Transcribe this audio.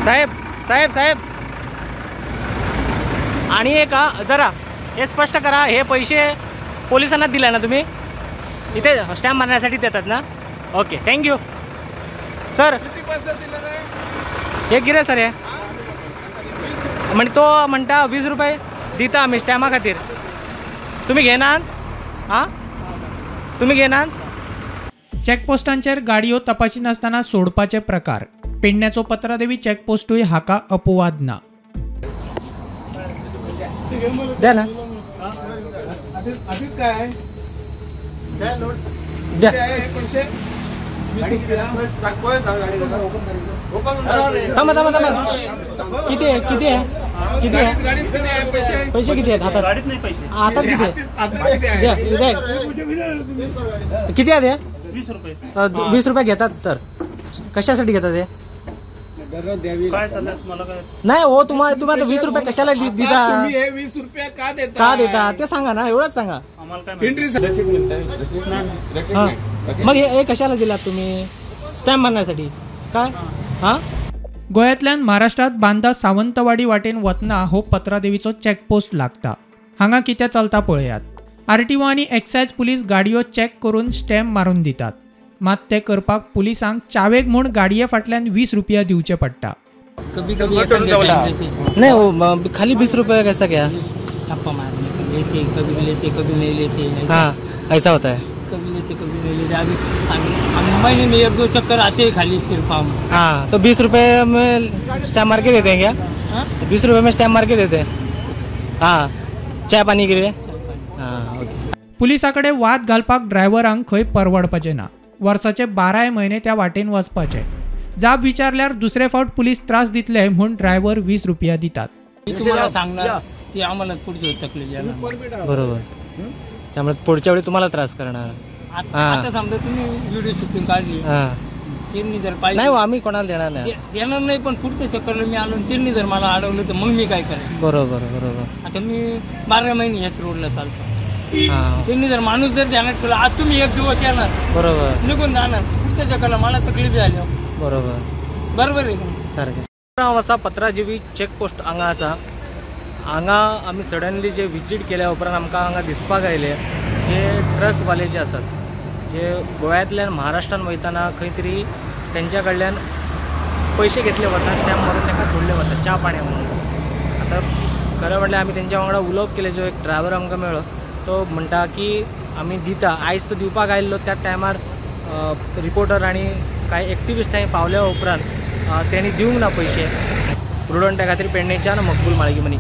साहेब साहेब साहेब, आणि एक जरा हे स्पष्ट करा, हे पैसे पोलिसांना दिले ना तुम्ही? इथे स्टॅम्प मारण्यासाठी देतात ना? Okay, thank you sir. हे कितें सर हे? म्हणजे तो म्हणटा 20 रुपये दिता आमी स्टॅम्पा खातीर, तुमी घेनात? आं, तुमी घेनात? चॅकपोस्टांचेर गाडयो तपासिनासतना सोडपाचे प्रकार. पेडण्याचो पत्रादेवी चॅकपोस्टूय हाका अपवाद ना. द्या ना, द्या. थांबा थांबा थांबा. किती आहे किती आहे किती आहे पैसे? किती आहेत हातात? हातात किती आहे? किती आहे? 20 रुपये. 20 रुपये घेतात तर कशासाठी घेतात हे? नाही हो, तुम्हाला तुम्ही आता 20 रुपये कशाला दिता? तुम्ही हे 20 रुपये का देता? का देता ते सांगा ना, एवढंच सांगा. मग हे कशाला दिलात तुम्ही? स्टॅम्प मारण्यासाठी काय? हा, गोव्यांतल्यान महाराष्ट्रात बांदा सावंतवाडी वाटेन वतना हो पत्रादेवीचो चॅकपोस्ट लागता. हांगा कितें चलता पळयात. आरटीओ आनी एक्सायज पुलीस गाडयो चॅक करून स्टॅम्प मारून दितात. मात ते करपाक पुलिसांक चावेक म्हूण गाडये फाटल्यान 20 रुपया दिवचे पडटा. कभी कभी नहीं, वो खाली 20 रुपये कैसा क्या? ठप्पा मारने का लेते, कभी लेते कभी नहीं लेते. हाँ, ऐसा होता है, कभी लेते कभी नहीं लेते. अभी हम महीने में 1-2 चक्कर आते हैं खाली सिर्फ हम. हाँ, तो 20 रुपये में स्टैम्प मार के देते हैं क्या? 20 रुपये में स्टैम्प मार के देते हैं? हाँ, चाय पानी के लिए. हाँ, ओके. पुलिसा कडेन वाद घालपाक ड्रायव्हरांक खंय परवडपाचें ना. वर्साचे 12 म्हयने त्या वाटेन वचपाचे. जाब विचारल्यार दुसरे फावट पुलीस त्रास दितले म्हूण ड्रायव्हर 20 रुपया दितात. मी तुम्हाला सांगणार ते आम्हाला पुढची तकलीफ येणार. बरोबर, त्यामुळे पुढच्या वेळी तुम्हाला त्रास करणार. आता समजा तुम्ही व्हिडिओ शूटिंग काढली, त्यांनी जर पाहिजे नाही, आम्ही कोणाला देणार नाही, देणार नाही. पण पुढच्या चक्करला मी आलो, त्यांनी जर मला अडवलं तर मग मी काय करेन? बरोबर बरोबर. आता मी 12 महिने ह्याच रोडला चालतो. त्यांनी जर माणूस जर ध्यानात ठेवला, आज तुम्ही एक दिवस येणार, बरोबर, निघून जाणार, पुढच्या चक्करला मला तकलीफ झाली. बरोबर बरोबर आहे का? सारखें हांव आसा पत्रादेवी चॅकपोस्ट हांगा आसा. हांगा आमी सडनली जे विजीट केल्या उपरांत आमकां हांगा दिसपाक आयलें जे ट्रकवाले जे आसात, जे गोव्यांतल्यान महाराष्ट्रान वयतना खंय तरी तेंच्या कडल्यान पयशे घेतले वता, स्टॅम्प मारून तांकां सोडले वता च्या पाण्या म्हणून. आतां खरें म्हणल्यार आमी तेंच्या वांगडा उलोवप केलें, जो एक ड्रायव्हर आमकां मेळ्ळो तो म्हणटा की आमी दिता. आयज तो दिवपाक आयिल्लो त्या टायमार रिपोर्टर आनी कांय एक्टिविस्ट थंय पावल्या उपरांत तेणी दिवंक ना पयशे. प्रुडंटा खातीर पेडणेच्यान मकबूल माळगीमनी.